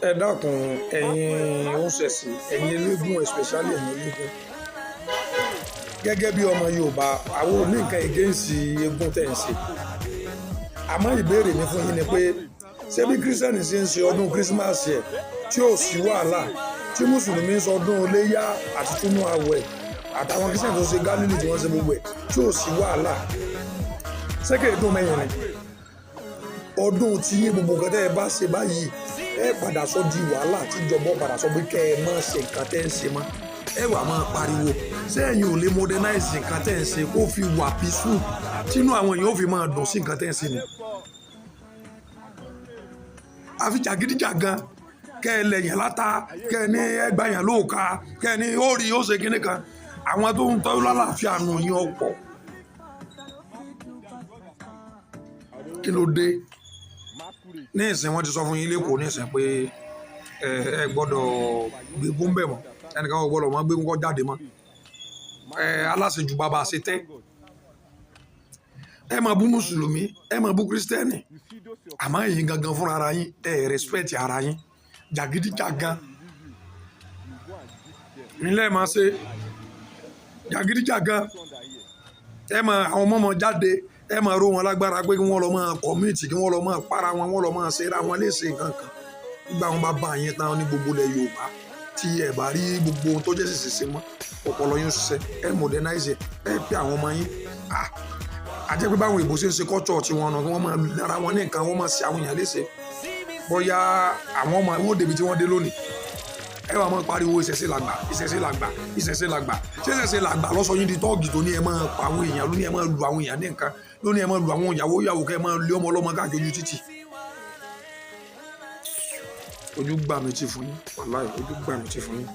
Ẹ dákun, ẹ̀yin oníṣẹ̀ṣe, ẹ̀yin eléégún, especially ẹ̀yin eléégún, gẹ́gẹ́ bí ọmọ Yorùbá, àwọn ò ní nǹkan against eégún tẹ̀ ń ṣe. Àmọ́ ìbéèrè mi fún yín ni pé, ṣé bí Christian ṣe ń ṣe ọdún Christmas ẹ̀ tí ò sí wàhálà, tí Mùsùlùmí ń sọdún Iléyá àti túnú àwẹ̀, àtàwọn Christian tó ṣe Gálílì tí wọ́n ṣe gbogbo ẹ̀ tí ò sí wàhálà, ṣé kèé dùn mẹ́yìn ni? Ọdún tí yín, gbogbo nǹkan tẹ́ ẹ bá ṣe báyìí, ẹ padà sọ di wàhálà, tí ìjọba padà sọ pé kẹ́ ẹ má ṣe nǹkan tẹ́ ń ṣe mọ́. Ẹ wà máa pariwo. Ṣé ẹ̀yin ò lè modernize nǹkan tẹ́ ń ṣe kó fi wà peaceful, tínú àwọn èèyàn ó fi máa dùn sí nǹkan tẹ́ ń ṣe ni? Àfi jàgídíjàgan, kẹ́ ẹ lẹ̀yìn láta, kẹ́ ẹ ní ẹgbàá yẹn lóòka, kẹ́ ẹ ní ó rí ó ṣe kinní kan. Àwọn tó ń tọ́jú lálàáfíà nù yín ọ̀pọ̀. Kí ló dé? Ní ìsìn, wọ́n ti sọ fún yín lẹ́kọ̀ọ́ ní ìsìn pé ẹ ẹ gbọ́dọ̀ gbégún bẹ̀ mọ́, ẹnìkan ò gbọ́dọ̀ mọ́ gbégún kọ́ jáde mọ́. Ẹ aláṣejù bàbá ṣe tẹ́. Ẹ máa bú Mùsùlùmí, ẹ máa bú Christian, àmọ́ ẹ̀yin gangan fúnra ara yín, ẹ respect ara yín. Jàgídíjàgan nílẹ̀ máa ṣe jàgídíjàgan. Ẹ máa àwọn ọmọ máa jáde, ẹ máa ró wọn lágbára pé kí wọ́n lọ máa commit, kí wọ́n lọ máa para wọn, wọ́n lọ máa ṣera wọn léṣe nǹkan kan. Nígbà wọn bá bá yín tán ní gbogbo ilẹ̀ Yorùbá, tí ẹ bá rí gbogbo ohun tó jẹ́ ṣèṣe mọ́, ọpọlọ yín ṣiṣẹ́. Ẹ modernize, ẹ pé àwọn ọmọ yín àjẹ́ pé báwọn ìbò ṣe ń ṣe culture tí wọn nù, kí wọ́n máa lára wọn ní nǹkan, wọ́n máa ṣe àwọn èèyàn léṣe. Bóyá àwọn ọmọ wọn débi tí wọ́n dé lónìí, ẹ wà máa pariwo ìṣẹ̀ṣe làgbà, ìṣẹ̀ṣe làgbà, ìṣẹ̀ṣe làgbà. Ṣé ìṣẹ̀ṣe làgbà lọ́sọ yín di tọ́ọ̀gì tó ní ẹ máa pa àwọn èèyàn, ló ní ẹ máa lu àwọn èèyàn ní nǹkan, ló ní ẹ máa lu àwọn ìyàwó ìyàwó, kẹ́ ẹ máa lé ọmọ ọlọ́mọ káàkiri ojú títì? Ojú gbà mí tì fún yín, wàláì, ojú gbà mí tì fún yín.